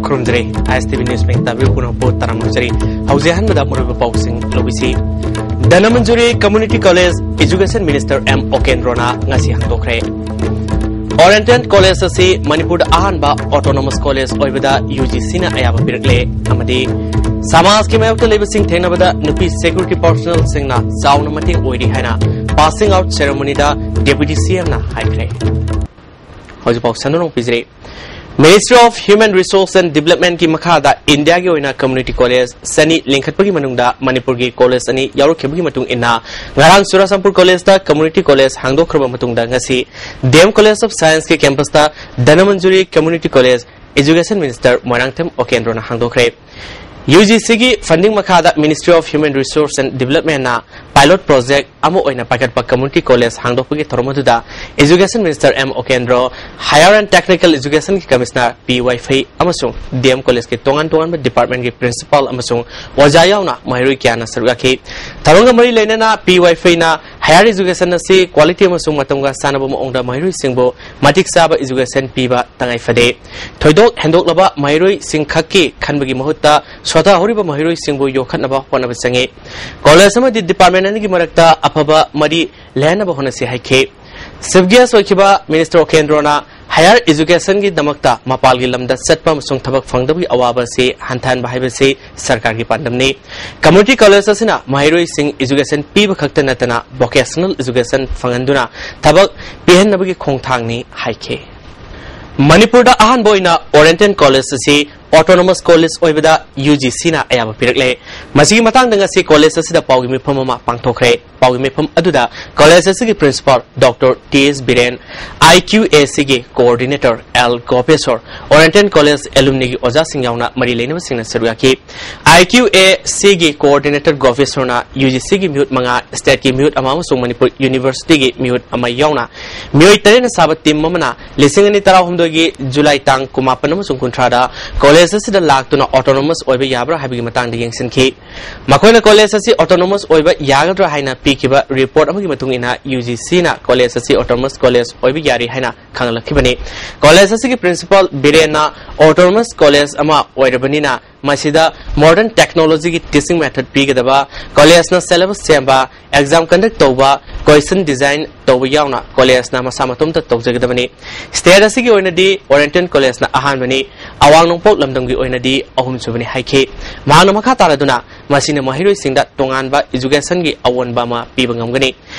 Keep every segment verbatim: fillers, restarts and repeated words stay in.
ꯈꯨꯔꯨꯝꯖꯔꯤ꯫ ISTV News ꯃꯤꯡ ꯇꯥꯕꯤꯕ ꯄꯨꯝꯅꯃꯛꯄꯨ ꯇꯔꯥꯝꯅ ꯑꯣꯛꯆꯔꯤ꯫ ꯍꯧꯖꯤꯛ ꯑꯍꯥꯟꯕꯗ ꯃꯔꯨꯑꯣꯏꯕ ꯄꯥꯎꯁꯤꯡ ꯂꯧꯕꯤꯁꯤ꯫ Dhanamanjuri Community College Education Minister M Okendrona ꯉꯁꯤ ꯍꯥꯡꯗꯣꯛꯈ꯭ꯔꯦ꯫ Oriental College ꯑꯁꯤ ꯃꯅꯤꯄꯨꯔꯗ ꯑꯍꯥꯟꯕ autonomous college ꯑꯣꯏꯕꯗ UGCꯅ ꯑꯌꯥꯕ ꯄꯤꯔꯛꯂꯦ ꯑꯃꯗꯤ ꯁꯃꯥꯖꯀꯤ ꯃꯥꯌꯣꯛꯇ ꯂꯩꯕꯁꯤꯡ ꯊꯦꯡꯅꯕꯗ ꯅꯨꯄꯤ security personnelꯁꯤꯡꯅ ꯆꯥꯎꯅ ꯃꯇꯦꯡ ꯑꯣꯏꯔꯤ ꯍꯥꯏꯅ passing out ceremonyꯗ Deputy CMꯅ ꯍꯥꯏꯈ꯭ꯔꯦ꯫ ꯍꯧꯖꯤꯛꯐꯥꯎ ꯁꯟꯗꯣꯛꯅ ꯄꯤꯖꯔꯤ꯫ Ministry of Human Resource and Developmentꯀꯤ ꯃꯈꯥꯗ ꯏꯟꯗꯤꯌꯥꯒꯤ ꯑꯣꯏꯅ community college ꯆꯅꯤ ꯂꯤꯡꯈꯠꯄꯒꯤ ꯃꯅꯨꯡꯗ ꯃꯅꯤꯄꯨꯔꯒꯤ college ꯑꯅꯤ ꯌꯥꯎꯔꯛꯈꯤꯕꯒꯤ ꯃꯇꯨꯡ ꯏꯟꯅ ꯉꯔꯥꯡ ꯆꯨꯔꯥꯆꯥꯟꯄꯨꯔ collegeꯇ community college ꯍꯥꯡꯗꯣꯛꯈ꯭ꯔꯕ ꯃꯇꯨꯡꯗ ꯉꯁꯤ DM College of Scienceꯀꯤ campusꯇ Dhanamanjuri Community College Education Minister Moirangthem ꯑꯣꯀꯦꯟꯗ꯭ꯔꯣꯅ ꯍꯥꯡꯗꯣꯛꯈ꯭ꯔꯦ꯫ UGCꯒꯤ funding ꯃꯈꯥꯗ Ministry of Human Resource and Developmentꯅ pilot project ꯑꯃ ꯑꯣꯏꯅ ꯄꯥꯏꯈꯠꯄ community college ꯍꯥꯡꯗꯣꯛꯄꯒꯤ ꯊꯧꯔꯝ ꯑꯗꯨꯗ Education Minister M Okendro, Higher and Technical Educationꯒꯤ Commissioner P Waifei ꯑꯃꯁꯨꯡ DM Collegeꯀꯤ ꯇꯣꯉꯥꯟ ꯇꯣꯉꯥꯟꯕ departmentꯀꯤ principal ꯑꯃꯁꯨꯡ ꯑꯣꯖꯥ ꯌꯥꯎꯅ ꯃꯍꯩꯔꯣꯏ ꯀꯌꯥꯅ ꯁꯔꯨꯛ ꯌꯥꯈꯤ꯫ ꯊꯧꯔꯝꯒ ꯃꯔꯤ ꯂꯩꯅꯅ P Waifeiꯅ higher education ꯑꯁꯤ quality ꯑꯃꯁꯨꯡ ꯃꯇꯝꯒ ꯆꯥꯟꯅꯕ ꯃꯑꯣꯡꯗ ꯃꯍꯩꯔꯣꯏꯁꯤꯡꯕꯨ ꯃꯇꯤꯛ ꯆꯥꯕ education ꯄꯤꯕ ꯇꯉꯥꯏ ꯐꯗꯦ꯫ ꯊꯣꯏꯗꯣꯛ ꯍꯦꯟꯗꯣꯛꯂꯕ ꯃꯍꯩꯔꯣꯏꯁꯤꯡ ꯈꯛꯀꯤ ꯈꯟꯕꯒꯤ ꯃꯍꯨꯠꯇ ꯁꯣꯊꯍꯧꯔꯤꯕ ꯃꯍꯩꯔꯣꯏꯁꯤꯡꯕꯨ ꯌꯣꯛꯈꯠꯅꯕ ꯍꯣꯠꯅꯕ ꯆꯪꯏ꯫ College ꯑꯃꯗꯤ department ꯑꯅꯤꯒꯤ ꯃꯔꯛꯇ ꯑꯐꯕ ꯃꯔꯤ ꯂꯩꯍꯟꯅꯕ ꯍꯣꯠꯅꯁꯤ ꯍꯥꯏꯈꯤ꯫ Chief guest ꯑꯣꯏꯈꯤꯕ Minister ꯑꯣꯀꯦꯟꯗ꯭ꯔꯣꯅ higher educationꯒꯤꯗꯃꯛꯇ ꯃꯄꯥꯜꯒꯤ ꯂꯝꯗ ꯆꯠꯄ ꯑꯃꯁꯨꯡ ꯊꯕꯛ ꯐꯪꯗꯕꯒꯤ ꯑꯋꯥꯕ ꯑꯁꯤ ꯍꯟꯊꯍꯟꯕ ꯍꯥꯏꯕꯁꯤ ꯁꯔꯀꯥꯔꯒꯤ ꯄꯥꯟꯗꯝꯅꯤ꯫ Community college ꯑꯁꯤꯅ ꯃꯍꯩꯔꯣꯏꯁꯤꯡ education ꯄꯤꯕ ꯈꯛꯇ ꯅꯠꯇꯅ vocational education ꯐꯪꯍꯟꯗꯨꯅ ꯊꯕꯛ ꯄꯤꯍꯟꯅꯕꯒꯤ ꯈꯣꯡꯊꯥꯡꯅꯤ ꯍꯥꯏꯈꯤ꯫ ꯃꯅꯤꯄꯨꯔꯗ ꯑꯍꯥꯟꯕ ꯑꯣꯏꯅ Oriental College ꯑꯁꯤ autonomous college ꯑꯣꯏꯕꯗ UGCꯅ ꯑꯌꯥꯕ ꯄꯤꯔꯛꯂꯦ꯫ ꯃꯁꯤꯒꯤ ꯃꯇꯥꯡꯗ ꯉꯁꯤ college ꯑꯁꯤꯗ ꯄꯥꯎꯒꯤ ꯃꯤꯐꯝ ꯑꯃ ꯄꯥꯡꯊꯣꯛꯈ꯭ꯔꯦ꯫ ꯄꯥꯎꯒꯤ ꯃꯤꯐꯝ ꯑꯗꯨꯗ college ꯑꯁꯤꯒꯤ principal Doctor T S Biren, IQACꯒꯤ coordinator L Gopeswar, Oriental College alumniꯒꯤ ꯑꯣꯖꯥꯁꯤꯡ ꯌꯥꯎꯅ ꯃꯔꯤ ꯂꯩꯅꯕꯁꯤꯡꯅ ꯁꯔꯨꯛ ꯌꯥꯈꯤ꯫ IQACꯒꯤ coordinator Gopeswarꯅ UGCꯒꯤ ꯃꯤꯍꯨꯠ ꯃꯉꯥ, stateꯀꯤ ꯃꯤꯍꯨꯠ ꯑꯃ ꯑꯃꯁꯨꯡ ꯃꯅꯤꯄꯨꯔ Universityꯒꯤ ꯃꯤꯍꯨꯠ ꯑꯃ ꯌꯥꯎꯅ ꯃꯤꯑꯣꯏ ꯇꯔꯦꯠꯅ ꯁꯥꯕ team ꯑꯃꯅ ꯂꯤꯁꯤꯡ ꯑꯅꯤ ꯇꯔꯥꯍꯨꯝꯗꯣꯏꯒꯤ July ꯇꯥꯡ ꯀꯨꯟꯃꯥꯄꯟ ꯑꯃꯁꯨꯡ ꯀꯨꯟꯊ꯭ꯔꯥꯗ ꯀꯣꯂꯦꯖ ꯑꯁꯤꯗ ꯂꯥꯛꯇꯨꯅ ꯑꯣꯇꯣꯅꯣꯃꯁ ꯑꯣꯏꯕ ꯌꯥꯕ꯭ꯔꯥ ꯍꯥꯏꯕꯒꯤ ꯃꯇꯥꯡꯗ ꯌꯦꯡꯁꯤꯟꯈꯤ꯫ ꯃꯈꯣꯏꯅ ꯀꯣꯂꯦꯖ ꯑꯁꯤ ꯑꯣꯇꯣꯅꯣꯃꯁ ꯑꯣꯏꯕ ꯌꯥꯒꯗ꯭ꯔꯥ ꯍꯥꯏꯅ ꯄꯤꯈꯤꯕ ꯔꯤꯄꯣꯔꯠ ꯑꯃꯒꯤ ꯃꯇꯨꯡ ꯏꯟꯅ, ꯌꯨ ꯖꯤ ꯁꯤꯅ ꯀꯣꯂꯦꯖ ꯑꯁꯤ ꯑꯣꯇꯣꯅꯣꯃꯁ ꯀꯣꯂꯦꯖ ꯑꯣꯏꯕ ꯌꯥꯔꯤ ꯍꯥꯏꯅ ꯈꯪꯍꯜꯂꯛꯈꯤꯕꯅꯤ꯫ ꯀꯣꯂꯦꯖ ꯑꯁꯤꯒꯤ ꯄ꯭ꯔꯤꯟꯁꯤꯄꯥꯜ ꯕꯤꯔꯦꯟꯅ ꯑꯣꯇꯣꯅꯣꯃꯁ ꯀꯣꯂꯦꯖ ꯑꯃ ꯑꯣꯏꯔꯕꯅꯤꯅ ꯃꯁꯤꯗ ꯃꯣꯗꯔꯟ ꯇꯦꯛꯅꯣꯂꯣꯖꯤꯒꯤ ꯇꯤꯆꯤꯡ ꯃꯦꯊꯗ ꯄꯤꯒꯗꯕ, ꯀꯣꯂꯦꯖꯅ ꯁꯦꯂꯦꯕꯁ ꯁꯦꯝꯕ, ꯑꯦꯛꯖꯥꯝ ꯀꯟꯗꯛ ꯇꯧꯕ, ꯀꯣꯏꯁꯟ ꯗꯤꯖꯥꯏꯟ ꯇꯧꯕ ꯌꯥꯎꯅ ꯀꯣꯂꯦꯖꯅ ꯃꯁꯥ ꯃꯇꯣꯝꯇ ꯇꯧꯖꯒꯗꯕꯅꯤ꯫ ꯁ꯭ꯇꯦꯠ ꯑꯁꯤꯒꯤ ꯑꯣꯏꯅꯗꯤ ꯑꯣꯔꯤꯌꯦꯟꯇꯦꯜ ꯀꯣꯂꯦꯖꯅ ꯑꯍꯥꯟꯕꯅꯤ꯫ ꯑꯋꯥꯡ ꯅꯣꯡꯄꯣꯛ ꯂꯝꯗꯝꯒꯤ ꯑꯣꯏꯅꯗꯤ ꯑꯍꯨꯝꯁꯨꯕꯅꯤ ꯍꯥꯏꯈꯤ꯫ ꯃꯍꯥꯛꯅ ꯃꯈꯥ ꯇꯥꯔꯗꯨꯅ ꯃꯁꯤꯅ ꯃꯍꯩꯔꯣꯏꯁꯤꯡꯗ ꯇꯣꯉꯥꯟꯕ ꯏꯖꯨꯀꯦꯁꯟꯒꯤ ꯑꯑꯣꯟꯕ ꯑꯃ ꯄꯤꯕ ꯉꯝꯒꯅꯤ꯫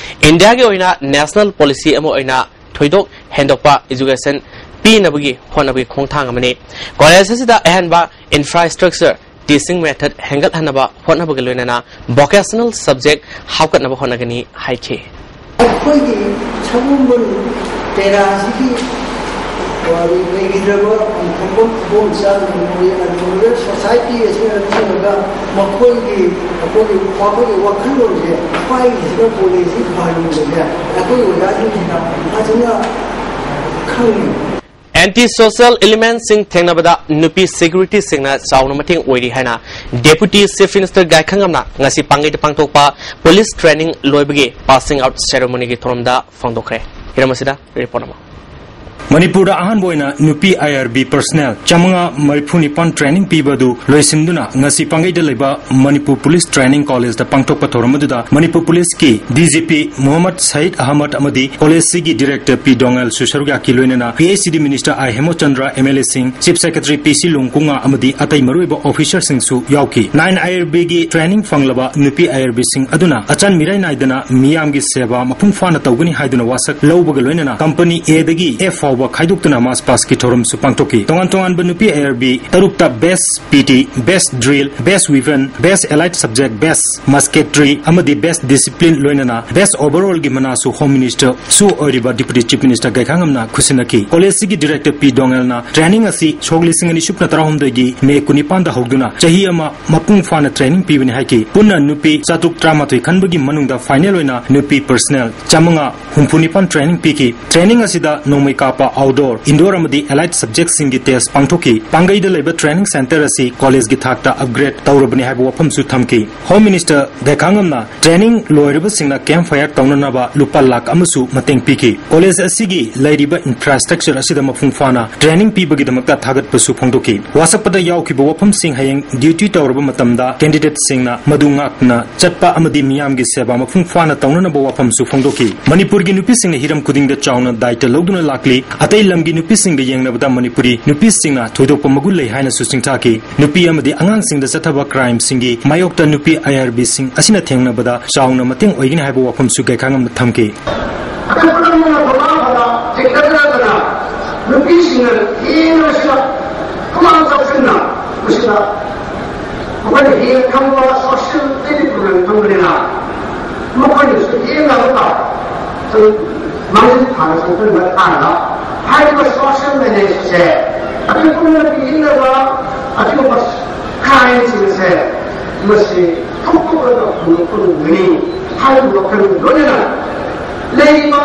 ꯏꯟꯗꯤꯌꯥꯒꯤ ꯑꯣꯏꯅ ꯅꯦꯁꯅꯦꯜ ꯄꯣꯂꯤꯁꯤ ꯑꯃ ꯑꯣꯏꯅ ꯊꯣꯏꯗꯣꯛ ꯍꯦꯟꯗꯣꯛꯄ ꯏꯖꯨꯀꯦꯁꯟ ꯄꯤꯅꯕꯒꯤ ꯍꯣꯠꯅꯕꯒꯤ ꯈꯣꯡꯊꯥꯡ ꯑꯃꯅꯤ꯫ ꯀꯣꯂꯦꯖ ꯑꯁꯤꯗ ꯑꯍꯦꯟꯕ ꯏꯟꯐ꯭ꯔꯥꯁ꯭ꯇ꯭ꯔꯛꯆꯔ, ꯇꯤꯆꯤꯡ ꯃꯦꯊꯗ ꯍꯦꯟꯒꯠꯍꯟꯅꯕ ꯍꯣꯠꯅꯕꯒ ꯂꯣꯏꯅꯅ ꯚꯣꯀꯦꯁꯅꯦꯜ ꯁꯕꯖꯦꯛ ꯍꯥꯞꯀꯠꯅꯕ ꯍꯣꯠꯅꯒꯅꯤ ꯍꯥꯏꯈꯤ꯫ ꯑꯩꯈꯣꯏꯒꯤ ꯁꯒꯣꯜꯕꯟ ꯄꯦꯔꯥꯁꯤꯒꯤ ꯂꯩꯈꯤꯗ꯭ꯔꯕ ꯈꯣꯡꯕꯝ ꯈꯨꯕꯣꯝ ꯆꯥꯝꯃꯒꯤ ꯃꯣꯏ ꯑꯗꯨꯒ ꯁꯣꯁꯥꯏꯇꯤ ꯑꯁꯤꯅ ꯆꯤꯡꯉꯒ ꯃꯈꯣꯏꯒꯤ, ꯑꯩꯈꯣꯏꯒꯤ, ꯃꯈꯣꯏꯒꯤ ꯋꯥꯈꯜꯂꯣꯟꯁꯦ ꯄꯥꯏꯔꯤꯁꯤꯅ ꯀꯣꯂꯦꯖꯁꯤ ꯐꯍꯟꯕꯁꯦ ꯑꯩꯈꯣꯏ ꯑꯣꯖꯥꯁꯤꯡꯁꯤꯅ ꯐꯖꯅ ꯈꯪꯉꯤ꯫ ꯑꯦꯟꯇꯤ ꯁꯣꯁꯤꯌꯦꯜ ꯏꯂꯤꯃꯦꯟꯁꯤꯡ ꯊꯦꯡꯅꯕꯗ ꯅꯨꯄꯤ ꯁꯦꯀ꯭ꯌꯨꯔꯤꯇꯤꯁꯤꯡꯅ ꯆꯥꯎꯅ ꯃꯇꯦꯡ ꯑꯣꯏꯔꯤ ꯍꯥꯏꯅ ꯗꯦꯄꯨꯇꯤ ꯆꯤꯐ ꯃꯤꯅꯤꯁꯇꯔ ꯒꯥꯏꯈꯪꯉꯝꯅ ꯉꯁꯤ ꯄꯥꯡꯒꯩꯗ ꯄꯥꯡꯊꯣꯛꯄ ꯄꯨꯂꯤꯁ ꯇ꯭ꯔꯦꯅꯤꯡ ꯂꯣꯏꯕꯒꯤ ꯄꯥꯁꯤꯡ ꯑꯥꯎꯠ ꯁꯦꯔꯦꯃꯣꯅꯤꯒꯤ ꯊꯧꯔꯝꯗ ꯐꯣꯡꯗꯣꯛꯈ꯭ꯔꯦ꯫ ꯍꯤꯔꯝ ꯑꯁꯤꯗ ꯔꯤꯄꯣꯔꯠ ꯑꯃ꯫ ꯃꯅꯤꯄꯨꯔꯗ ꯑꯍꯥꯟꯕ ꯑꯣꯏꯅ ꯅꯨꯄꯤ ꯑꯥꯏ ꯑꯥꯔ ꯕꯤ ꯄꯔꯁꯅꯦꯜ ꯆꯥꯃꯉꯥ ꯃꯔꯤꯐꯨ ꯅꯤꯄꯥꯟ ꯇ꯭ꯔꯦꯅꯤꯡ ꯄꯤꯕ ꯑꯗꯨ ꯂꯣꯏꯁꯤꯟꯗꯨꯅ ꯉꯁꯤ ꯄꯥꯡꯒꯩꯗ ꯂꯩꯕ ꯃꯅꯤꯄꯨꯔ ꯄꯨꯂꯤꯁ ꯇ꯭ꯔꯦꯅꯤꯡ ꯀꯣꯂꯦꯖꯇ ꯄꯥꯡꯊꯣꯛꯄ ꯊꯧꯔꯝ ꯑꯗꯨꯗ ꯃꯅꯤꯄꯨꯔ ꯄꯨꯂꯤꯁꯀꯤ ꯗꯤ ꯖꯤ ꯄꯤ ꯃꯨꯍꯝꯃꯗ ꯁꯌꯤꯗ ꯑꯍꯃꯗ ꯑꯃꯗꯤ ꯀꯣꯂꯦꯖꯁꯤꯒꯤ ꯗꯤꯔꯦꯛꯇꯔ ꯄꯤ ꯗꯣꯉꯦꯜꯁꯨ ꯁꯔꯨꯛ ꯌꯥꯈꯤ, ꯂꯣꯏꯅꯅ ꯄꯤ ꯑꯩꯆ ꯏ ꯗꯤ ꯃꯤꯅꯤꯁꯇꯔ ꯑꯥꯏ ꯍꯦꯃꯆꯟꯗ꯭ꯔ, ꯑꯦꯝ ꯑꯦꯜ ꯑꯦꯁꯤꯡ, ꯆꯤꯐ ꯁꯦꯀ꯭ꯔꯦꯇꯔꯤ ꯄꯤ ꯁꯤ ꯂꯨꯡꯀꯨꯉꯥ ꯑꯃꯗꯤ ꯑꯇꯩ ꯃꯔꯨꯑꯣꯏꯕ ꯑꯣꯐꯤꯁꯔꯁꯤꯡꯁꯨ ꯌꯥꯎꯈꯤ꯫ ꯅꯥꯏꯟ ꯑꯥꯏ ꯑꯥꯔ ꯕꯤꯒꯤ ꯇ꯭ꯔꯦꯅꯤꯡ ꯐꯪꯂꯕ ꯅꯨꯄꯤ ꯑꯥꯏ ꯑꯥꯔ ꯕꯤꯁꯤꯡ ꯑꯗꯨꯅ ꯑꯆꯥꯟ ꯃꯤꯔꯥꯏ ꯅꯥꯏꯗꯅ ꯃꯤꯌꯥꯝꯒꯤ ꯁꯦꯕꯥ ꯃꯄꯨꯡ ꯐꯥꯅ ꯇꯧꯒꯅꯤ ꯍꯥꯏꯗꯨꯅ ꯋꯥꯁꯛ ꯂꯧꯕꯒ ꯂꯣꯏꯅꯅ ꯀꯝꯄꯅꯤ ꯑꯦꯗꯒꯤ ꯑꯦꯐ ꯐꯥꯎꯕ ꯈꯥꯏꯗꯣꯛꯇꯨꯅ ꯃꯥꯔꯆ ꯄꯥꯁꯀꯤ ꯊꯧꯔꯝꯁꯨ ꯄꯥꯡꯊꯣꯛꯈꯤ꯫ ꯇꯣꯉꯥꯟ ꯇꯣꯉꯥꯟꯕ ꯅꯨꯄꯤ ꯑꯥꯏ ꯑꯥꯔ ꯕꯤ ꯇꯔꯨꯛꯇ ꯕꯦꯁ ꯄꯤ ꯇꯤ, ꯕꯦꯁ ꯗ꯭ꯔꯤꯜ, ꯕꯦꯁ ꯋꯤꯄꯟ, ꯕꯦꯁ ꯑꯦꯂꯥꯏꯠ ꯁꯕꯖꯦꯛ, ꯕꯦꯁ ꯃꯁꯀꯦꯇ꯭ꯔꯤ ꯑꯃꯗꯤ ꯕꯦꯁ ꯗꯤꯁꯤꯄ꯭ꯂꯤꯟ, ꯂꯣꯏꯅꯅ ꯕꯦꯁ ꯑꯣꯚꯔꯑꯣꯜꯒꯤ ꯃꯅꯥꯁꯨ ꯍꯣꯝ ꯃꯤꯅꯤꯁꯇꯔꯁꯨ ꯑꯣꯏꯔꯤꯕ ꯗꯤꯄꯨꯇꯤ ꯆꯤꯐ ꯃꯤꯅꯤꯁꯇꯔ ꯒꯥꯏꯈꯥꯉꯝꯅ ꯈꯨꯠꯁꯤꯟꯅꯈꯤ꯫ ꯀꯣꯂꯦꯖꯁꯤꯒꯤ ꯗꯤꯔꯦꯛꯇꯔ ꯄꯤ ꯗꯣꯉꯦꯜꯅ ꯇ꯭ꯔꯦꯅꯤꯡ ꯑꯁꯤ ꯁꯣꯛ ꯂꯤꯁꯤꯡ ꯑꯅꯤ ꯁꯨꯞꯅ ꯇꯔꯥꯍꯨꯝꯗꯣꯏꯒꯤ ꯃꯦ ꯀꯨꯟꯅꯤꯄꯥꯟꯗ ꯍꯧꯗꯨꯅ ꯆꯍꯤ ꯑꯃ ꯃꯄꯨꯡ ꯐꯥꯅ ꯇ꯭ꯔꯦꯅꯤꯡ ꯄꯤꯕꯅꯤ ꯍꯥꯏꯈꯤ꯫ ꯄꯨꯟꯅ ꯅꯨꯄꯤ ꯆꯥꯇ꯭ꯔꯨꯛ ꯇꯔꯥꯃꯥꯊꯣꯏ ꯈꯟꯕꯒꯤ ꯃꯅꯨꯡꯗ ꯐꯥꯏꯅꯦꯜ ꯑꯣꯏꯅ ꯅꯨꯄꯤ ꯄꯔꯁꯅꯦꯜ ꯆꯥꯃꯉꯥ ꯍꯨꯝꯐꯨ ꯅꯤꯄꯥꯟ ꯇ꯭ꯔꯦꯅꯤꯡ ꯄꯤꯈꯤ꯫ ꯇ꯭ꯔꯦꯅꯤꯡ ꯑꯁꯤꯗ ꯅꯣꯡꯃꯩ ꯀꯥꯞ outdoor, indoor ꯑꯃꯗꯤ allied subjectꯁꯤꯡꯒꯤ test ꯄꯥꯡꯊꯣꯛꯈꯤ꯫ ꯄꯥꯡꯒꯩꯗ ꯂꯩꯕ training center ꯑꯁꯤ collegeꯒꯤ ꯊꯥꯛꯇ upgrade ꯇꯧꯔꯕꯅꯤ ꯍꯥꯏꯕ ꯋꯥꯐꯝꯁꯨ ꯊꯝꯈꯤ꯫ Home Minister ꯒꯩꯈꯥꯉꯝꯅ training ꯂꯣꯏꯔꯕꯁꯤꯡꯅ camp fire ꯇꯧꯅꯅꯕ ꯂꯨꯄꯥ ꯂꯥꯈ ꯑꯃꯁꯨ ꯃꯇꯦꯡ ꯄꯤꯈꯤ꯫ College ꯑꯁꯤꯒꯤ ꯂꯩꯔꯤꯕ infrastructure ꯑꯁꯤꯗ ꯃꯄꯨꯡ ꯐꯥꯅ training ꯄꯤꯕꯒꯤꯗꯃꯛꯇ ꯊꯥꯒꯠꯄꯁꯨ ꯐꯣꯡꯗꯣꯛꯈꯤ꯫ ꯋꯥꯁꯛꯄꯗ ꯌꯥꯎꯈꯤꯕ ꯋꯥꯐꯝꯁꯤꯡ ꯍꯌꯦꯡ duty ꯇꯧꯔꯕ ꯃꯇꯝꯗ candidateꯁꯤꯡꯅ ꯃꯗꯨ ꯉꯥꯛꯅ ꯆꯠꯄ ꯑꯃꯗꯤ ꯃꯤꯌꯥꯝꯒꯤ ꯁꯦꯕꯥ ꯃꯄꯨꯡ ꯐꯥꯅ ꯇꯧꯅꯅꯕ ꯋꯥꯐꯝꯁꯨ ꯐꯣꯡꯗꯣꯛꯈꯤ꯫ ꯃꯅꯤꯄꯨꯔꯒꯤ ꯅꯨꯄꯤꯁꯤꯡꯅ ꯍꯤꯔꯝ ꯈꯨꯗꯤꯡꯗ ꯆꯥꯎꯅ ꯗꯥꯏꯇ ꯂꯧꯗꯨꯅ ꯂꯥꯛꯂꯤ꯫ ꯑꯇꯩ ꯂꯝꯒꯤ ꯅꯨꯄꯤꯁꯤꯡꯒ ꯌꯦꯡꯅꯕꯗ ꯃꯅꯤꯄꯨꯔꯤ ꯅꯨꯄꯤꯁꯤꯡꯅ ꯊꯣꯏꯗꯣꯛꯄ ꯃꯒꯨꯟ ꯂꯩ ꯍꯥꯏꯅꯁꯨ ꯁꯤꯡꯊꯥꯈꯤ꯫ ꯅꯨꯄꯤ ꯑꯃꯗꯤ ꯑꯉꯥꯡꯁꯤꯡꯗ ꯆꯠꯊꯕ crimeꯁꯤꯡꯒꯤ ꯃꯥꯌꯣꯛꯇ ꯅꯨꯄꯤ IRBꯁꯤꯡ ꯑꯁꯤꯅ ꯊꯦꯡꯅꯕꯗ ꯆꯥꯎꯅ ꯃꯇꯦꯡ ꯑꯣꯏꯒꯅꯤ ꯍꯥꯏꯕ ꯋꯥꯐꯝꯁꯨ ꯒꯩꯈꯥꯉꯝꯅ ꯊꯝꯈꯤ꯫ ꯑꯩꯈꯣꯏ ꯄꯨꯝꯅꯃꯛꯅ ꯊꯧꯅꯥ ꯐꯅ ꯆꯤꯡꯅꯗꯨꯅ ꯅꯨꯄꯤꯁꯤꯡꯅ ꯍꯦꯟꯅ ꯃꯁꯤꯗ ꯄꯨꯛꯃꯥꯡ ꯆꯥꯎꯁꯤꯟꯅ ꯃꯁꯤꯗ ꯑꯩꯈꯣꯏꯅ ꯍꯦꯟꯅ ꯈꯪꯕ social media program ꯈꯪꯕꯅꯤꯅ ꯃꯈꯣꯏꯅꯁꯨ ꯍꯦꯟꯅ ꯑꯃꯨꯛꯀ ꯃꯥꯡꯖꯤꯜ ꯊꯥꯅ ꯆꯪꯁꯤꯟꯕ ꯀꯥꯟꯗ ꯍꯥꯏꯔꯤꯕ social mediaꯁꯦ ꯑꯩꯈꯣꯏ ꯄꯨꯝꯅꯃꯛꯀꯤ ꯏꯟꯅꯕ ꯑꯗꯨꯒꯨꯝꯕ crimeꯁꯤꯡꯁꯦ ꯃꯁꯤ ꯊꯣꯛꯇꯣꯛꯂꯒ ꯍꯨꯟꯗꯣꯛꯄ ꯉꯝꯒꯅꯤ ꯍꯥꯏꯕꯒꯤ ꯋꯥꯈꯜꯒ ꯂꯣꯏꯅꯅ ꯂꯩꯔꯤꯕ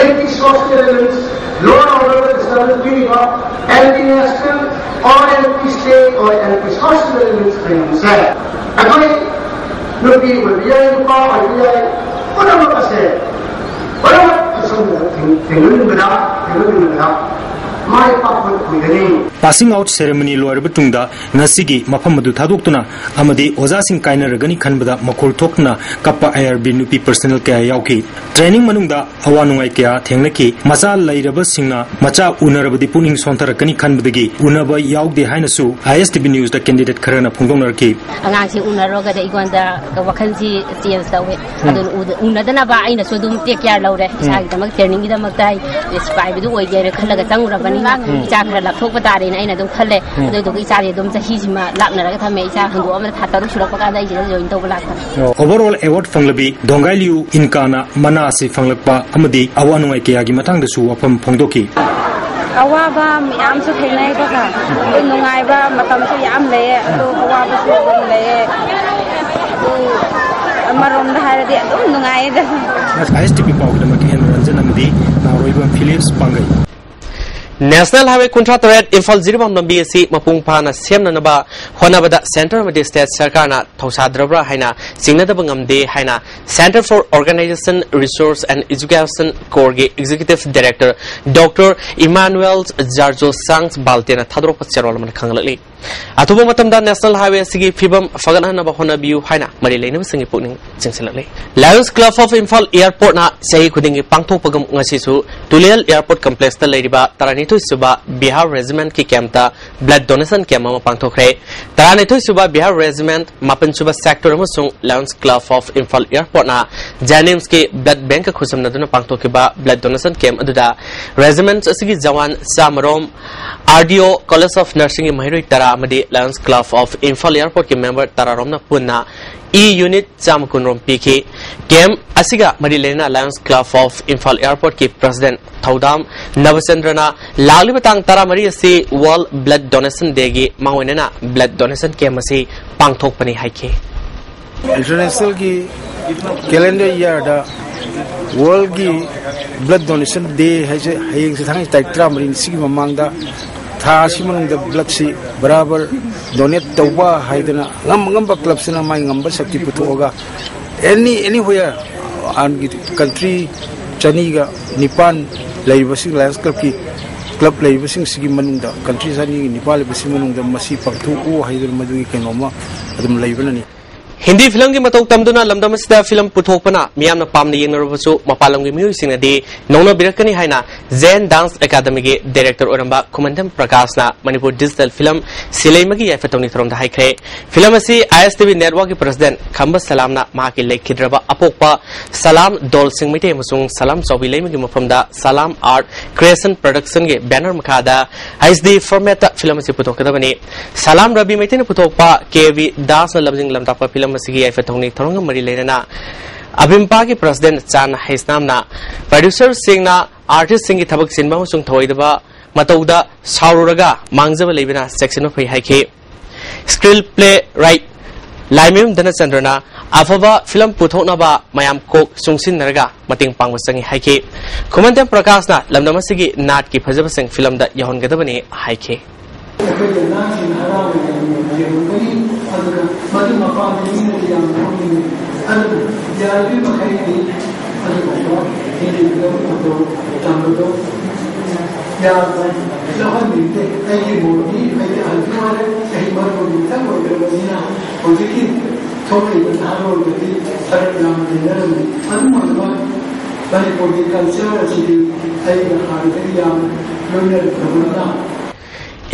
anti social elements, law and order establish ꯄꯤꯔꯤꯕ anti national or anti state or anti social elements ꯃꯌꯥꯝꯁꯦ ꯑꯩꯈꯣꯏ ꯅꯨꯄꯤ ꯑꯣꯏꯕ ꯌꯥꯏ, ꯅꯨꯄꯥ ꯑꯣꯏꯕ ꯌꯥꯏ, ꯄꯨꯝꯅꯃꯛ ꯑꯁꯦ ꯄꯨꯝꯅꯃꯛ ꯑꯁꯣꯝꯗ ꯊꯦꯡ-, ꯊꯦꯡꯅꯃꯤꯟꯕꯗ, ꯊꯦꯡꯅꯃꯤꯟꯕꯗ ꯃꯥꯏ ꯄꯥꯛꯄ ꯑꯣꯏꯒꯅꯤ꯫ Passing out ceremony ꯂꯣꯏꯔꯕ ꯇꯨꯡꯗ ꯉꯁꯤꯒꯤ ꯃꯐꯝ ꯑꯗꯨ ꯊꯥꯗꯣꯛꯇꯨꯅ ꯑꯃꯗꯤ ꯑꯣꯖꯥꯁꯤꯡ ꯀꯥꯏꯅꯔꯒꯅꯤ ꯈꯟꯕꯗ ꯃꯈꯣꯜ ꯊꯣꯛꯇꯨꯅ ꯀꯞꯄ IRB ꯅꯨꯄꯤ personnel ꯀꯌꯥ ꯌꯥꯎꯈꯤ꯫ Training ꯃꯅꯨꯡꯗ ꯑꯋꯥ ꯅꯨꯡꯉꯥꯏ ꯀꯌꯥ ꯊꯦꯡꯅꯈꯤ꯫ ꯃꯆꯥ ꯂꯩꯔꯕꯁꯤꯡꯅ ꯃꯆꯥ ꯎꯅꯔꯕꯗꯤ ꯄꯨꯛꯅꯤꯡ ꯁꯣꯟꯊꯔꯛꯀꯅꯤ ꯈꯟꯕꯗꯒꯤ ꯎꯅꯕ ꯌꯥꯎꯗꯦ ꯍꯥꯏꯅꯁꯨ ISTV Newsꯇ candidate ꯈꯔꯅ ꯐꯣꯡꯗꯣꯛꯅꯔꯛꯈꯤ꯫ ꯑꯉꯥꯡꯁꯤ ꯎꯅꯔꯨꯔꯒꯗꯤ ꯑꯩꯉꯣꯟꯗ ꯋꯥꯈꯜꯁꯤ change ꯇꯧꯋꯦ꯫ ꯎꯝ꯫ ꯑꯗꯨꯅ ꯎꯗ-, ꯎꯅꯗꯅꯕ ꯑꯩꯅꯁꯨ ꯑꯗꯨꯝ take care ꯂꯧꯔꯦ꯫ ꯎꯝ꯫ ꯏꯁꯥꯒꯤꯗꯃꯛ trainingꯒꯤꯗꯃꯛꯇ ꯑꯩ ꯁꯤꯐꯥꯏꯕꯤꯗꯨ ꯑꯣꯏꯒꯦ ꯍꯥꯏꯅ ꯈꯜꯂꯒ ꯆꯪꯉꯨꯔꯕꯅꯤꯅ ꯎꯝ꯫ ꯏꯆꯥ ꯈꯔ ꯂꯥꯞꯊꯣꯛꯄ ꯇꯥꯔꯦꯅ ꯑꯩꯅ ꯑꯗꯨꯝ ꯈꯜꯂꯦ꯫ ꯎꯝ꯫ ꯑꯗꯨꯗꯨꯒ ꯏꯆꯥꯗꯤ ꯑꯗꯨꯝ ꯆꯍꯤꯁꯤꯃ ꯂꯥꯞꯅꯔꯒ ꯊꯝꯃꯦ꯫ ꯏꯆꯥ ꯍꯟꯗꯣꯛꯑꯝꯕꯗ ꯊꯥ ꯇꯔꯨꯛ ꯁꯨꯔꯛꯄ ꯀꯥꯟꯗ ꯑꯩꯁꯤꯗ join ꯇꯧꯕ ꯂꯥꯛꯄꯅꯦ꯫ Overall award ꯐꯪꯂꯕꯤ ꯗꯣꯡꯒꯥꯏꯂꯤꯌꯨ ꯏꯟꯀꯥꯅ ꯃꯅꯥ ꯑꯁꯤ ꯐꯪꯂꯛꯄ ꯑꯃꯗꯤ ꯑꯋꯥ ꯅꯨꯡꯉꯥꯏ ꯀꯌꯥꯒꯤ ꯃꯇꯥꯡꯗꯁꯨ ꯋꯥꯐꯝ ꯐꯣꯡꯗꯣꯛꯈꯤ꯫ ꯑꯋꯥꯕ ꯃꯌꯥꯝꯁꯨ ꯊꯦꯡꯅꯩꯀꯣ ꯁꯥꯔ꯫ ꯑꯗꯨ ꯅꯨꯡꯉꯥꯏꯕ ꯃꯇꯝꯁꯨ ꯌꯥꯝ ꯂꯩꯌꯦ, ꯑꯗꯨ ꯑꯋꯥꯕꯁꯨ ꯑꯗꯨꯝ ꯂꯩꯌꯦ꯫ ꯑꯗꯨ ꯑꯃꯔꯣꯝꯗ ꯍꯥꯏꯔꯗꯤ ꯑꯗꯨꯝ ꯅꯨꯡꯉꯥꯏꯌꯦꯗ꯫ ISTV ꯄꯥꯎꯒꯤꯗꯃꯛ ꯑꯦꯟ ꯔꯟꯖꯟ꯫ ꯅꯪꯗꯤ ꯅꯥꯎꯔꯣꯏꯕꯝ ꯐꯤꯂꯤꯞꯁ ꯄꯥꯡꯒꯩ꯫ National Highway ꯀꯨꯟꯊ꯭ꯔꯥ ꯇꯔꯦꯠ ꯏꯝꯐꯥꯜ ꯖꯤꯔꯤꯕꯥꯝ ꯂꯝꯕꯤ ꯑꯁꯤ ꯃꯄꯨꯡ ꯐꯥꯅ ꯁꯦꯝꯅꯅꯕ ꯍꯣꯠꯅꯕꯗ centre ꯑꯃꯗꯤ state ꯁꯔꯀꯥꯔꯅ ꯊꯧꯁꯥꯗ꯭ꯔꯕ꯭ꯔꯥ ꯍꯥꯏꯅ ꯆꯤꯡꯅꯗꯕ ꯉꯝꯗꯦ ꯍꯥꯏꯅ Centre for Organisation Resource and Education Corps ꯒꯤ Executive Director Doctor Emmanuel Jarjo Sangs Baltena ꯊꯥꯗꯣꯔꯛꯄ ꯆꯦꯔꯣꯜ ꯑꯃꯅ ꯈꯪꯍꯜꯂꯛꯂꯤ꯫ ꯑꯊꯨꯕ ꯃꯇꯝꯗ National Highway ꯑꯁꯤꯒꯤ ꯐꯤꯕꯝ ꯐꯒꯠꯍꯟꯅꯕ ꯍꯣꯠꯅꯕꯤꯌꯨ ꯍꯥꯏꯅ ꯃꯔꯤ ꯂꯩꯅꯕꯁꯤꯡꯒꯤ ꯄꯨꯛꯅꯤꯡ ꯆꯤꯡꯁꯤꯜꯂꯛꯂꯤ꯫ Lions Club of Imphal Airport ꯅ ꯆꯍꯤ ꯈꯨꯗꯤꯡꯒꯤ ꯄꯥꯡꯊꯣꯛꯄꯒꯨꯝ ꯉꯁꯤꯁꯨ ꯇꯨꯂꯦꯜ Airport Complex ꯇ ꯂꯩꯔꯤꯕ ꯇꯔꯥꯅꯤꯊꯣꯏ ꯁꯨꯕ Bihar Regiment ꯀꯤ camp ꯇ blood donation camp ꯑꯃ ꯄꯥꯡꯊꯣꯛꯈ꯭ꯔꯦ꯫ ꯇꯔꯥꯅꯤꯊꯣꯏ ꯁꯨꯕ Bihar Regiment ꯃꯥꯄꯟ ꯁꯨꯕ Sector ꯑꯃꯁꯨꯡ Lions Club of Imphal Airport ꯅ JNIMS ꯀꯤ blood bank ꯀ ꯈꯨꯠꯁꯝꯅꯗꯨꯅ ꯄꯥꯡꯊꯣꯛꯈꯤꯕ blood donation camp ꯑꯗꯨꯗ regiment ꯑꯁꯤꯒꯤ Jawan ꯆꯥꯃꯔꯣꯝ, R D O College of Nursing ꯒꯤ ꯃꯍꯩꯔꯣꯏ ꯇꯔꯥ ꯑꯃꯗꯤ Lions Club of Imphal Airport ꯀꯤ member ꯇꯔꯥꯔꯣꯝꯅ ꯄꯨꯟꯅ E unit ꯆꯥꯝꯃ ꯀꯨꯟ ꯔꯣꯝ ꯄꯤꯈꯤ꯫ Camp ꯑꯁꯤꯒ ꯃꯔꯤ ꯂꯩꯅꯅ Lions Club of Imphal Airport ꯀꯤ President ꯊꯧꯗꯥꯝ ꯅꯕꯆꯟꯗ꯭ꯔꯅ ꯂꯥꯛꯂꯤꯕ ꯇꯥꯡ ꯇꯔꯥꯃꯔꯤ ꯑꯁꯤ World Blood Donation Day ꯒꯤ ꯃꯥꯡꯑꯣꯏꯅꯅ blood donation camp ꯑꯁꯤ ꯄꯥꯡꯊꯣꯛꯄꯅꯤ ꯍꯥꯏꯈꯤ꯫ International ꯒꯤ calendar year ꯗ World ꯒꯤ Blood Donation Day ꯍꯥꯏꯁꯦ ꯍꯌꯦꯡꯁꯦ ꯊꯥꯡꯖ ꯇꯥꯔꯤꯛ ꯇꯔꯥꯃꯔꯤꯅꯤ꯫ ꯁꯤꯒꯤ ꯃꯃꯥꯡꯗ ꯊꯥ ꯑꯁꯤ ꯃꯅꯨꯡꯗ blood ꯁꯤ ꯕꯔꯥꯕꯔ donate ꯇꯧꯕ ꯍꯥꯏꯗꯅ ꯑꯉꯝ ꯑꯉꯝꯕ club ꯁꯤꯅ ꯃꯥꯏ ꯉꯝꯕ ꯁꯛꯇꯤ ꯄꯨꯊꯣꯛꯑꯒ any, anywhere country ꯆꯅꯤꯒ ꯅꯤꯄꯥꯟ ꯂꯩꯔꯤꯕꯁꯤꯡ Lions Club ꯀꯤ club ꯂꯩꯔꯤꯕꯁꯤꯡꯁꯤꯒꯤ ꯃꯅꯨꯡꯗ country ꯆꯅꯤꯒ ꯅꯤꯄꯥꯟ ꯂꯩꯕꯁꯤꯒꯤ ꯃꯅꯨꯡꯗ ꯃꯁꯤ ꯄꯥꯡꯊꯣꯛꯎ ꯍꯥꯏꯗꯅ ꯃꯗꯨꯒꯤ ꯀꯩꯅꯣꯝꯃ ꯑꯗꯨꯝ ꯂꯩꯕꯅꯅꯤ꯫ ꯍꯤꯟꯗꯤ ꯐꯤꯂꯝꯒꯤ ꯃꯇꯧ ꯇꯝꯗꯨꯅ ꯂꯝꯗꯝ ꯑꯁꯤꯗ ꯐꯤꯂꯝ ꯄꯨꯊꯣꯛꯄꯅ ꯃꯤꯌꯥꯝꯅ ꯄꯥꯝꯅ ꯌꯦꯡꯅꯔꯕꯁꯨ ꯃꯄꯥꯟ ꯂꯝꯒꯤ ꯃꯤꯑꯣꯏꯁꯤꯡꯅꯗꯤ ꯅꯣꯛꯅꯕꯤꯔꯛꯀꯅꯤ ꯍꯥꯏꯅ Zen Dance Academy ꯒꯤ director ꯑꯣꯏꯔꯝꯕ ꯈꯨꯃꯟꯊꯦꯝ ꯄ꯭ꯔꯀꯥꯁꯅ ꯃꯅꯤꯄꯨꯔ digital film ꯁꯤꯂꯩꯃꯒꯤ ꯌꯥꯏꯐ ꯊꯧꯅꯤ ꯊꯧꯔꯝꯗ ꯍꯥꯏꯈ꯭ꯔꯦ꯫ ꯐꯤꯂꯝ ꯑꯁꯤ I S T V network ꯀꯤ president ꯈꯝꯕ ꯁꯂꯥꯝꯅ ꯃꯍꯥꯛꯀꯤ ꯂꯩꯈꯤꯗ꯭ꯔꯕ ꯑꯄꯣꯛꯄ ꯁꯂꯥꯝ ꯗꯣꯜꯁꯤꯡ ꯃꯩꯇꯩ ꯑꯃꯁꯨꯡ ꯁꯂꯥꯝ ꯆꯥꯎꯕꯤ ꯂꯩꯃꯒꯤ ꯃꯐꯝꯗ Salam Art Creation Production ꯒꯤ banner ꯃꯈꯥꯗ H D format ꯇ ꯐꯤꯂꯝ ꯑꯁꯤ ꯄꯨꯊꯣꯛꯀꯗꯕꯅꯤ꯫ ꯁꯂꯥꯝ ꯔꯕꯤ ꯃꯩꯇꯩꯅ ꯄꯨꯊꯣꯛꯄ K V ꯗꯥꯁꯅ ꯂꯝꯖꯤꯡ ꯂꯝꯇꯥꯛꯄ ꯐꯤꯂꯝ ꯑꯁꯤꯒꯤ ꯌꯥꯏꯐ ꯊꯧꯅꯤ ꯊꯧꯔꯝꯒ ꯃꯔꯤ ꯂꯩꯅꯅ ꯑꯕꯤꯝꯄꯥꯒꯤ president ꯆꯥꯟ ꯍꯩꯁꯅꯥꯝꯅ producer ꯁꯤꯡꯅ artist ꯁꯤꯡꯒꯤ ꯊꯕꯛ ꯆꯤꯟꯕ ꯑꯃꯁꯨꯡ ꯊꯧꯑꯣꯏꯗꯕ ꯃꯇꯧꯗ ꯁꯥꯎꯔꯨꯔꯒ ꯃꯥꯡꯖꯕ ꯂꯩꯕꯅ ꯆꯦꯛꯁꯤꯟꯕ ꯐꯩ ꯍꯥꯏꯈꯤ꯫ Screenplay writer ꯂꯥꯏꯃꯌꯨꯝ ꯙꯅꯆꯟꯗ꯭ꯔꯅ ꯑꯐꯕ ꯐꯤꯂꯝ ꯄꯨꯊꯣꯛꯅꯕ ꯃꯌꯥꯝ ꯀꯣꯛ ꯆꯨꯡꯁꯤꯟꯅꯔꯒ ꯃꯇꯦꯡ ꯄꯥꯡꯕ ꯆꯪꯏ ꯍꯥꯏꯈꯤ꯫ ꯈꯨꯃꯟꯊꯦꯝ ꯄ꯭ꯔꯀꯥꯁꯅ ꯂꯝꯗꯝ ꯑꯁꯤꯒꯤ ꯅꯥꯠꯀꯤ ꯐꯖꯕꯁꯤꯡ ꯐꯤꯂꯝꯗ ꯌꯧꯍꯟꯒꯗꯕꯅꯤ ꯍꯥꯏꯈꯤ꯫ ꯑꯩꯈꯣꯏꯒꯤ ꯑꯉꯥꯡꯁꯤꯡꯅ ꯍꯔꯥꯎꯅ ꯌꯦꯡꯕ-, ꯌꯦꯡꯉꯝꯒꯅꯤ꯫ ꯑꯗꯨꯒ ꯃꯗꯨ ꯃꯄꯥꯟꯗ ꯃꯤꯅꯗꯤ ꯌꯥꯝꯅ ꯅꯣꯛꯅꯤꯡꯉꯤ꯫ ꯑꯗꯨꯅ ꯌꯥꯔꯤꯕ ꯃꯈꯩꯗꯤ ꯑꯗꯨꯒꯨꯝꯕ ꯍꯤꯟꯗꯤ ꯐꯤꯂꯝ ꯑꯗꯨ ꯇꯝꯕꯗꯣ ꯌꯥꯝꯅ ꯂꯧꯍꯟꯅꯤꯡꯗꯦ꯫ ꯑꯩꯒꯤ ꯃꯣꯠꯇꯤ, ꯑꯩꯗꯤ ꯑꯍꯜꯁꯨ ꯑꯣꯏꯔꯦ, ꯆꯍꯤ ꯃꯔꯤꯐꯨ ꯈꯛꯇꯪ ꯑꯣꯏꯈ꯭ꯔꯕꯅꯤꯅ ꯍꯧꯖꯤꯛꯀꯤ ꯊꯣꯛꯂꯛꯏꯕ ꯅꯍꯥꯔꯣꯜꯗꯗꯤ ꯈꯔ ꯌꯥꯝꯅ ꯂꯩꯅꯔꯝꯃꯤ꯫ ꯑꯗꯨꯝ ꯑꯣꯏꯅꯃꯛ ꯃꯅꯤꯄꯨꯔꯒꯤ ꯀꯜꯆꯔ ꯑꯁꯤꯗꯤ ꯑꯩꯒ ꯍꯥꯟꯅꯗꯒꯤ ꯌꯥꯝꯅ ꯂꯣꯏꯅꯔꯛꯈ꯭ꯔꯕꯅꯤꯅ꯫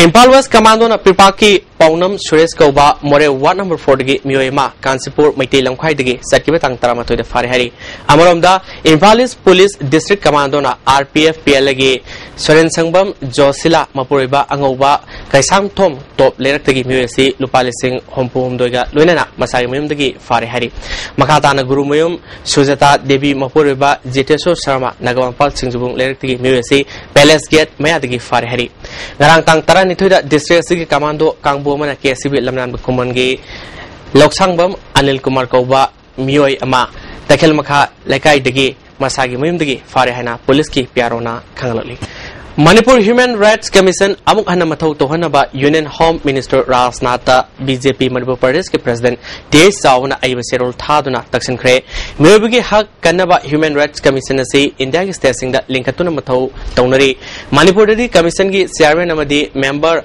ꯏꯝꯐꯥꯜ ꯋꯦꯁ ꯀꯃꯥꯟꯗꯣꯅ ꯄꯤꯔꯄꯥꯛꯀꯤ ꯄꯥꯎꯅꯝ ꯁꯨꯔꯦꯁ ꯀꯧꯕ ꯃꯣꯔꯦ ꯋꯥꯔꯗ ꯅꯝꯕꯔ ꯐꯣꯔꯗꯒꯤ ꯃꯤꯑꯣꯏ ꯑꯃ ꯀꯥꯟꯆꯤꯄꯨꯔ ꯃꯩꯇꯩ ꯂꯝꯈꯥꯏꯗꯒꯤ ꯆꯠꯈꯤꯕ ꯇꯥꯡ ꯇꯔꯥꯃꯥꯊꯣꯏꯗ ꯐꯥꯔꯦ ꯍꯥꯏꯔꯤ꯫ ꯑꯃꯔꯣꯝꯗ ꯏꯝꯐꯥꯜ ꯏꯁ ꯄꯨꯂꯤꯁ ꯗꯤꯁꯇ꯭ꯔꯤꯛ ꯀꯃꯥꯟꯗꯣꯅ R P F P L ꯑꯦꯒꯤ ꯁꯣꯔꯦꯟ ꯁꯪꯕꯝ ꯖꯣꯁꯤꯂꯥ ꯃꯄꯨꯔꯣꯏꯕ ꯑꯉꯧꯕ ꯀꯩꯁꯥꯝꯊꯣꯝ ꯇꯣꯞ ꯂꯩꯔꯛꯇꯒꯤ ꯃꯤꯑꯣꯏ ꯑꯁꯤ ꯂꯨꯄꯥ ꯂꯤꯁꯤꯡ ꯍꯨꯝꯐꯨ ꯍꯨꯝꯗꯣꯏꯒ ꯂꯣꯏꯅꯅ ꯃꯁꯥꯒꯤ ꯃꯌꯨꯝꯗꯒꯤ ꯐꯥꯔꯦ ꯍꯥꯏꯔꯤ꯫ ꯃꯈꯥ ꯇꯥꯅ ꯒꯨꯔꯨꯃꯌꯨꯝ ꯁꯨꯖꯥꯇꯥ ꯗꯦꯕꯤ ꯃꯄꯨꯔꯣꯏꯕ ꯖꯤꯇꯦꯁꯣꯔ ꯁꯔꯃ ꯅꯥꯒꯥꯃꯄꯥꯜ ꯁꯤꯡꯖꯕꯨꯡ ꯂꯩꯔꯛꯇꯒꯤ ꯃꯤꯑꯣꯏ ꯑꯁꯤ ꯄꯦꯂꯦꯁ ꯒꯦꯠ ꯃꯌꯥꯗꯒꯤ ꯐꯥꯔꯦ ꯍꯥꯏꯔꯤ꯫ ꯉꯔꯥꯡ ꯇꯥꯡ ꯇꯔꯥꯅꯤꯊꯣꯏꯗ ꯗꯤꯁꯇ꯭ꯔꯤꯛ ꯑꯁꯤꯒꯤ ꯀꯃꯥꯟꯗꯣ ꯀꯥꯡꯕꯨ ꯑꯃꯅ ꯀꯦ S C B ꯂꯝꯅꯥꯟꯕ ꯈꯨꯃꯟꯒꯤ Lousangbam Anil Kumar ꯀꯧꯕ ꯃꯤꯑꯣꯏ ꯑꯃ ꯇꯈꯦꯜ ꯃꯈꯥ ꯂꯩꯀꯥꯏꯗꯒꯤ ꯃꯁꯥꯒꯤ ꯃꯌꯨꯝꯗꯒꯤ ꯐꯥꯔꯦ ꯍꯥꯏꯅ ꯄꯨꯂꯤꯁꯀꯤ ꯄꯤ ꯑꯥꯔ ꯑꯣꯅ ꯈꯪꯍꯜꯂꯛꯂꯤ꯫ ꯃꯅꯤꯄꯨꯔ ꯍ꯭ꯌꯨꯃꯦꯟ ꯔꯥꯏꯠꯁ ꯀꯃꯤꯁꯟ ꯑꯃꯨꯛ ꯍꯟꯅ ꯃꯊꯧ ꯇꯧꯍꯟꯅꯕ ꯌꯨꯅꯤꯌꯟ ꯍꯣꯝ ꯃꯤꯅꯤꯁꯇꯔ ꯔꯥꯖꯅꯥꯊꯇ ꯕꯤ ꯖꯦ ꯄꯤ ꯃꯅꯤꯄꯨꯔ ꯄ꯭ꯔꯗꯦꯁꯀꯤ ꯄ꯭ꯔꯁꯤꯗꯦꯟꯠ ꯇꯤ ꯑꯩꯆ ꯆꯥꯎꯕꯅ ꯑꯏꯕ ꯆꯦꯔꯣꯜ ꯊꯥꯗꯨꯅ ꯇꯛꯁꯤꯟꯈ꯭ꯔꯦ꯫ ꯃꯤꯑꯣꯏꯕꯒꯤ ꯍꯛ ꯀꯟꯅꯕ ꯍ꯭ꯌꯨꯃꯦꯟ ꯔꯥꯏꯠꯁ ꯀꯃꯤꯁꯟ ꯑꯁꯤ ꯏꯟꯗꯤꯌꯥꯒꯤ ꯁ꯭ꯇꯦꯠꯁꯤꯡꯗ ꯂꯤꯡꯈꯠꯇꯨꯅ ꯃꯊꯧ ꯇꯧꯅꯔꯤ꯫ ꯃꯅꯤꯄꯨꯔꯗꯗꯤ ꯀꯃꯤꯁꯟꯒꯤ ꯆꯤꯌꯥꯔꯃꯦꯟ ꯑꯃꯗꯤ ꯃꯦꯝꯕꯔ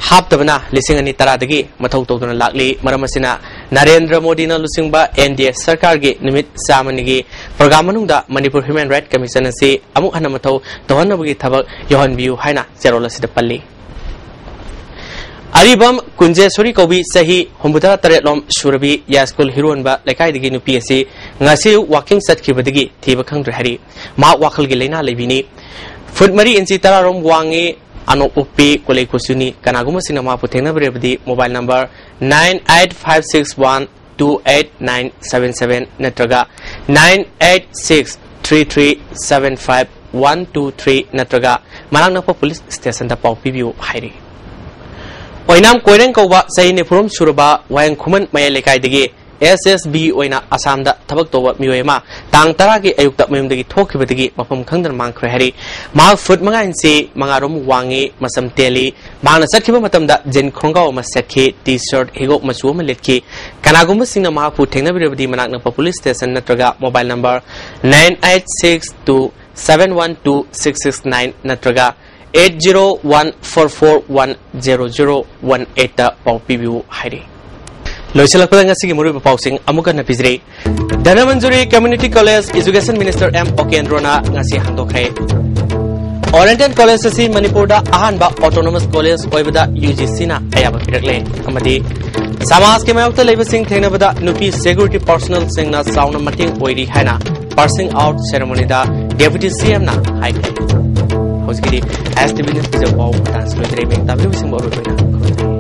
ꯍꯥꯞꯇꯕꯅ ꯂꯤꯁꯤꯡ ꯑꯅꯤ ꯇꯔꯥꯗꯒꯤ ꯃꯊꯧ ꯇꯧꯗꯨꯅ ꯂꯥꯛꯂꯤ꯫ ꯃꯔꯝ ꯑꯁꯤꯅ ꯅꯔꯦꯟꯗ꯭ꯔ ꯃꯣꯗꯤꯅ ꯂꯨꯆꯤꯡꯕ ꯑꯦꯟ ꯗꯤ ꯑꯦ ꯁꯔꯀꯥꯔꯒꯤ ꯅꯨꯃꯤꯠ ꯆꯥꯝꯃꯅꯤꯒꯤ ꯄ꯭ꯔꯣꯒ꯭ꯔꯥꯝ ꯃꯅꯨꯡꯗ ꯃꯅꯤꯄꯨꯔ ꯍ꯭ꯌꯨꯃꯦꯟ ꯔꯥꯏꯠ ꯀꯃꯤꯁꯟ ꯑꯁꯤ ꯑꯃꯨꯛ ꯍꯟꯅ ꯃꯊꯧ ꯇꯧꯍꯟꯅꯕꯒꯤ ꯊꯕꯛ ꯌꯧꯍꯟꯕꯤꯌꯨ ꯍꯥꯏꯅ ꯆꯦꯔꯣꯜ ꯑꯁꯤꯗ ꯄꯜꯂꯤ꯫ ꯑꯔꯤꯕꯝ ꯀꯨꯟꯖꯦꯁꯣꯔꯤ ꯀꯧꯕꯤ ꯆꯍꯤ ꯍꯨꯝꯐꯨꯇꯔꯥ ꯇꯔꯦꯠꯂꯣꯝ ꯁꯨꯔꯕꯤ ꯌꯥꯏꯁ꯭ꯀꯨꯜ ꯍꯤꯔꯣꯟꯕ ꯂꯩꯀꯥꯏꯗꯒꯤ ꯅꯨꯄꯤ ꯑꯁꯤ ꯉꯁꯤ ꯋꯥꯀꯤꯡ ꯆꯠꯈꯤꯕꯗꯒꯤ ꯊꯤꯕ ꯈꯪꯗ꯭ꯔꯦ ꯍꯥꯏꯔꯤ꯫ ꯃꯍꯥꯛ ꯋꯥꯈꯜꯒꯤ ꯂꯥꯏꯅꯥ ꯂꯩꯕꯤꯅꯤ꯫ ꯐꯨꯠ ꯃꯔꯤ ꯏꯟꯆꯤ ꯇꯔꯥꯔꯣꯝ ꯋꯥꯡꯉꯤ, ꯑꯅꯣꯞ ꯎꯞꯄꯤ, ꯀꯨꯂꯩ ꯀꯨꯆꯨꯅꯤ꯫ ꯀꯅꯥꯒꯨꯝꯕꯁꯤꯡꯅ ꯃꯍꯥꯛꯄꯨ ꯊꯦꯡꯅꯕꯤꯔꯕꯗꯤ mobile number nine eight five six one two eight nine seven seven ꯅꯠꯇ꯭ꯔꯒ nine eight six three three seven five one two three ꯅꯠꯇ꯭ꯔꯒ ꯃꯅꯥꯛ ꯅꯛꯄ ꯄꯨꯂꯤꯁ ꯁ꯭ꯇꯦꯁꯟꯗ ꯄꯥꯎ ꯄꯤꯕꯤꯌꯨ ꯍꯥꯏꯔꯤ꯫ ꯑꯣꯏꯅꯥꯝ ꯀꯣꯏꯔꯦꯡ ꯀꯧꯕ ꯆꯍꯤ ꯅꯤꯐꯨꯔꯣꯝ ꯁꯨꯔꯕ ꯋꯥꯌꯦꯡ ꯈꯨꯃꯟ ꯃꯌꯥꯏ ꯂꯩꯀꯥꯏꯗꯒꯤ ꯑꯦꯁ ꯑꯦꯁ ꯕꯤ ꯑꯣꯏꯅ ꯑꯁꯥꯝꯗ ꯊꯕꯛ ꯇꯧꯕ ꯃꯤꯑꯣꯏ ꯑꯃ ꯇꯥꯡ ꯇꯔꯥꯒꯤ ꯑꯌꯨꯛꯇ ꯃꯌꯨꯝꯗꯒꯤ ꯊꯣꯛꯈꯤꯕꯗꯒꯤ ꯃꯐꯝ ꯈꯪꯗꯅ ꯃꯥꯡꯈ꯭ꯔꯦ ꯍꯥꯏꯔꯤ꯫ ꯃꯍꯥꯛ ꯐꯨꯠ ꯃꯉꯥ ꯏꯟꯆꯤ ꯃꯉꯥꯔꯣꯝ ꯋꯥꯡꯉꯤ, ꯃꯁꯝ ꯇꯦꯜꯂꯤ꯫ ꯃꯍꯥꯛꯅ ꯆꯠꯈꯤꯕ ꯃꯇꯝꯗ ꯖꯤꯟ ꯈꯣꯡꯒ꯭ꯔꯥꯎ ꯑꯃ ꯁꯦꯠꯈꯤ, ꯇꯤ ꯁꯔꯠ ꯍꯤꯒꯣꯛ ꯃꯆꯨ ꯑꯃ ꯂꯤꯠꯈꯤ꯫ ꯀꯅꯥꯒꯨꯝꯕꯁꯤꯡꯅ ꯃꯍꯥꯛꯄꯨ ꯊꯦꯡꯅꯕꯤꯔꯕꯗꯤ ꯃꯅꯥꯛ ꯅꯛꯄ ꯄꯨꯂꯤꯁ ꯁ꯭ꯇꯦꯁꯟ ꯅꯠꯇ꯭ꯔꯒ mobile number nine eight six two seven one two six six nine ꯅꯠꯇ꯭ꯔꯒ eight zero one four four one zero zero one eight ꯇ ꯄꯥꯎ ꯄꯤꯕꯤꯌꯨ ꯍꯥꯏꯔꯤ꯫ ꯂꯣꯏꯁꯤꯜꯂꯛꯄꯗ ꯉꯁꯤꯒꯤ ꯃꯔꯨꯑꯣꯏꯕ ꯄꯥꯎꯁꯤꯡ ꯑꯃꯨꯛ ꯍꯟꯅ ꯄꯤꯖꯔꯤ꯫ Dhanamanjuri community college education minister M ꯑꯣꯀꯦꯟꯗ꯭ꯔꯣꯅ ꯉꯁꯤ ꯍꯥꯡꯗꯣꯛꯈ꯭ꯔꯦ꯫ ꯑꯣꯔꯤꯌꯦꯟꯇꯦꯜ ꯀꯣꯂꯦꯖ ꯑꯁꯤ ꯃꯅꯤꯄꯨꯔꯗ ꯑꯍꯥꯟꯕ ꯑꯣꯇꯣꯅꯣꯃꯁ ꯀꯣꯂꯦꯖ ꯑꯣꯏꯕꯗ ꯌꯨ ꯖꯤ ꯁꯤꯅ ꯑꯌꯥꯕ ꯄꯤꯔꯛꯂꯦ ꯑꯃꯗꯤ ꯁꯃꯥꯖꯀꯤ ꯃꯥꯌꯣꯛꯇ ꯂꯩꯕꯁꯤꯡ ꯊꯦꯡꯅꯕꯗ ꯅꯨꯄꯤ ꯁꯦꯀ꯭ꯌꯨꯔꯤꯇꯤ ꯄꯥꯔꯁꯣꯅꯦꯜꯁꯤꯡꯅ ꯆꯥꯎꯅ ꯃꯇꯦꯡ ꯑꯣꯏꯔꯤ ꯍꯥꯏꯅ ꯄꯥꯁꯤꯡ ꯑꯥꯎꯠ ꯁꯦꯔꯦꯃꯣꯅꯤꯗ ꯗꯦꯄ꯭ꯌꯨꯇꯤ ꯁꯤ ꯑꯦꯝꯅ ꯍꯥꯏꯈ꯭ꯔꯦ꯫ ꯍꯧꯖꯤꯛꯀꯤꯗꯤ ꯑꯦꯁ ꯇꯤ ꯚꯤ ꯅ꯭ꯌꯨꯁꯀꯤ ꯄꯥꯎ ꯃꯇꯥꯡꯁꯤ ꯂꯣꯏꯖꯔꯦ꯫ ꯃꯌꯥꯝ ꯇꯥꯕꯤꯔꯤꯕꯁꯤꯡꯕꯨ ꯑꯔꯣꯏꯕ ꯑꯣꯏꯅ ꯈꯨꯔꯨꯝꯖꯔꯤ꯫